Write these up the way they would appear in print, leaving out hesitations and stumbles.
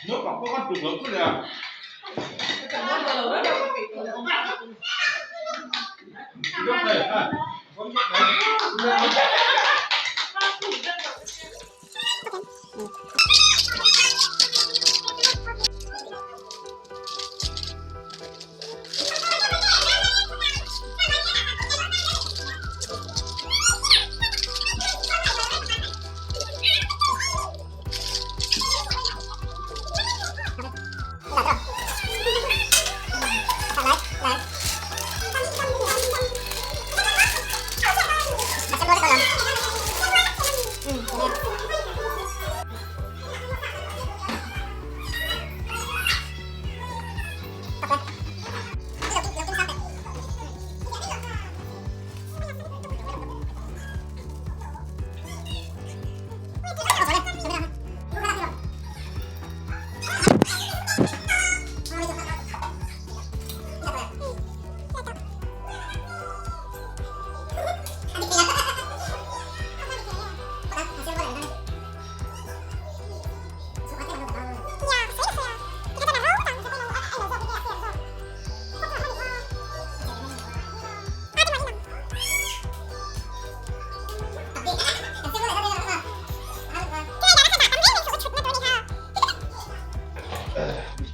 Naupang pawh khan tuk loh chu le a.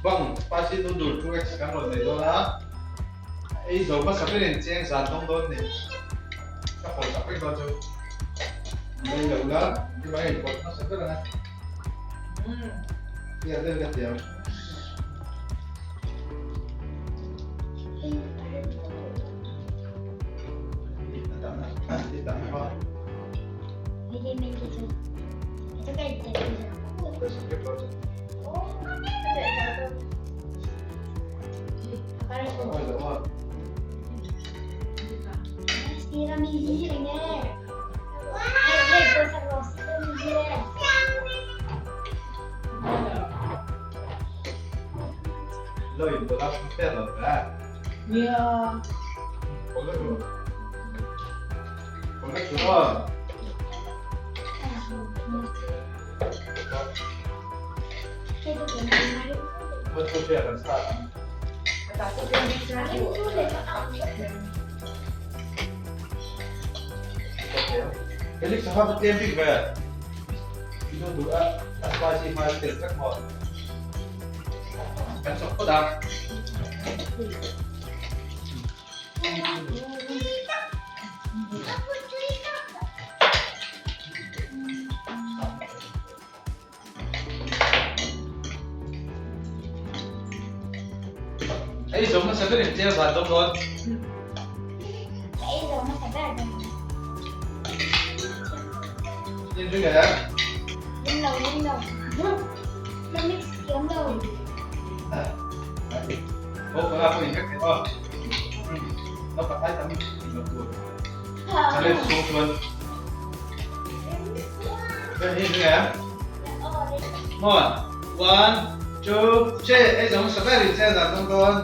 Bang spicy noodle 2x kan rawn nei dawn a, ei zo hmasa berin cheng zan dawng dawn ni. Ka pawh sak vek dawn chu. Lei lo la, ti mai in pawh hmasa ber ang a. Tiang deuh ka tiang. Ei zo hmasa ber in cheng zan dawm dawn. Ei zo hmasa ber dawn. In ring em? Ring lo, ring lo. Na mix thiam lo. Aw ka la pawh in vek thei aw. Na pathai tam in lo tur. Challenge chhung chuan. Ring ring em? One, one, two, three. Ei zo hmasa ber in cheng zan dawm dawn.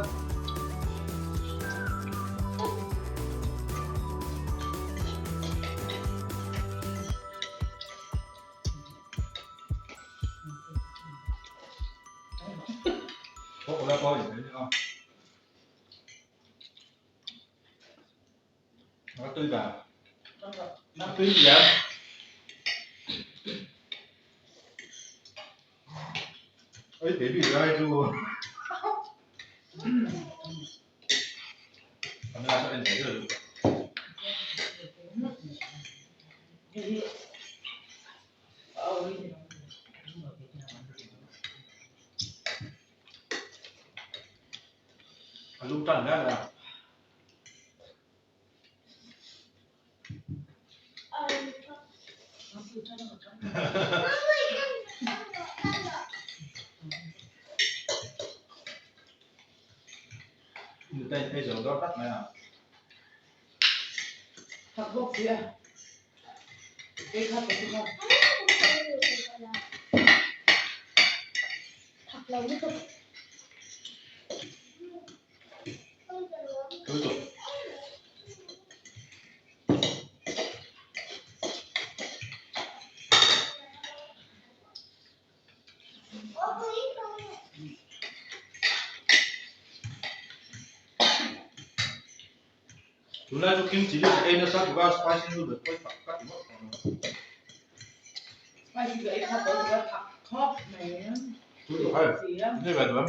Nó tươi vào. Nó tươi gì vậy? Ơi thế bị ra chú. Camera cho anh thấy rồi. A lum tan hle a. Nutei phei zo dawr tak mai a. Thak bawk si a. Kei kha ka chu kha. Thak lo lutuk. Lutuk. Tunlai chu kimchi hi ka ei nasa tuk a spicy noodle pawh hi tak ka ti ngawt ang. Spicy ka ei khat tawh tuk a thak khawp mai. Tui tuk hei. Hei ve duh em?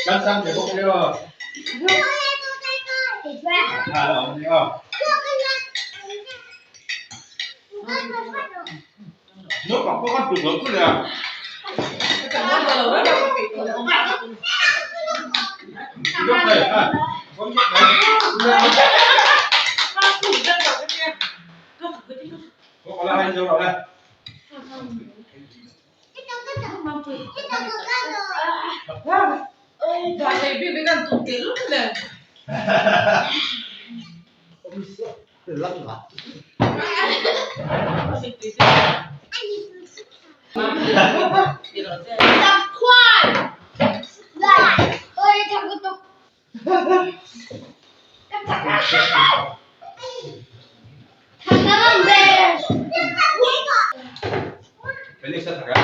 Kan sang thei bawk nia. A la awm nia. Naupang pawh kan tluk loh chu le a. Felix a thak a.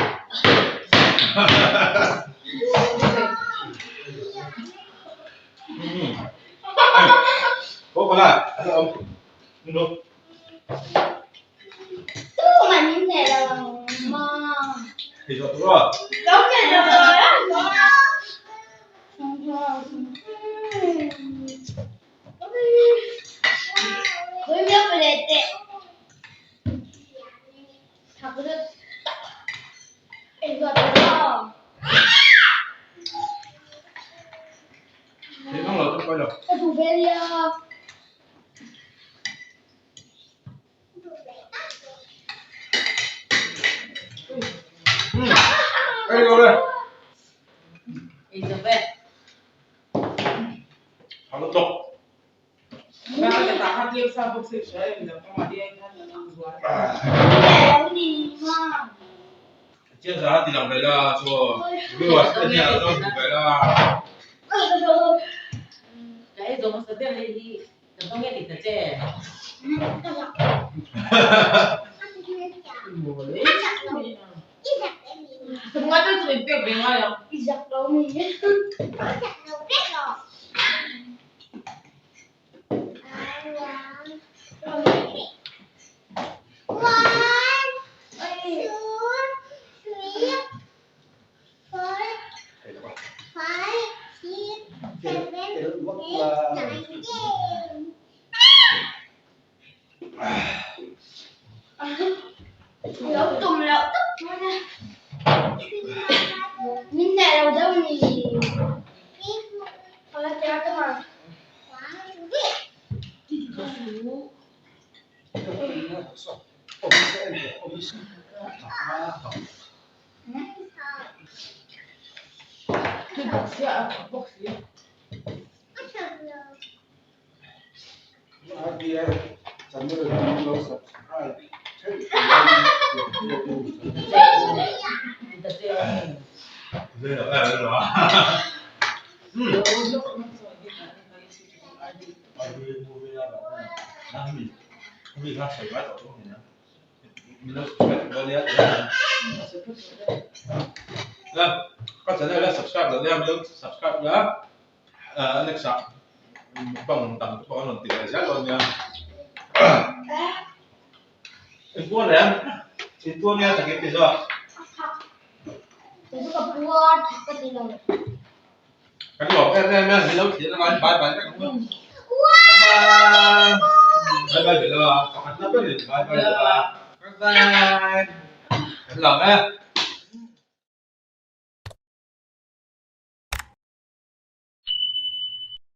Chiang ti lang ve la chuan viewers te hian an lo hmu ve la. Ka channel a subscribe loh nia min lo subscribe la next ah mukbang dang te pawh an rawn ti leh zel dawn nia inpuan reng inpuan nia takin ti zawk kan lawm em em a min lo thlir angai bye bye vek ang bye bye bye bye lo a pakhat na ber in bye bye lo a bye bye kan lawm e.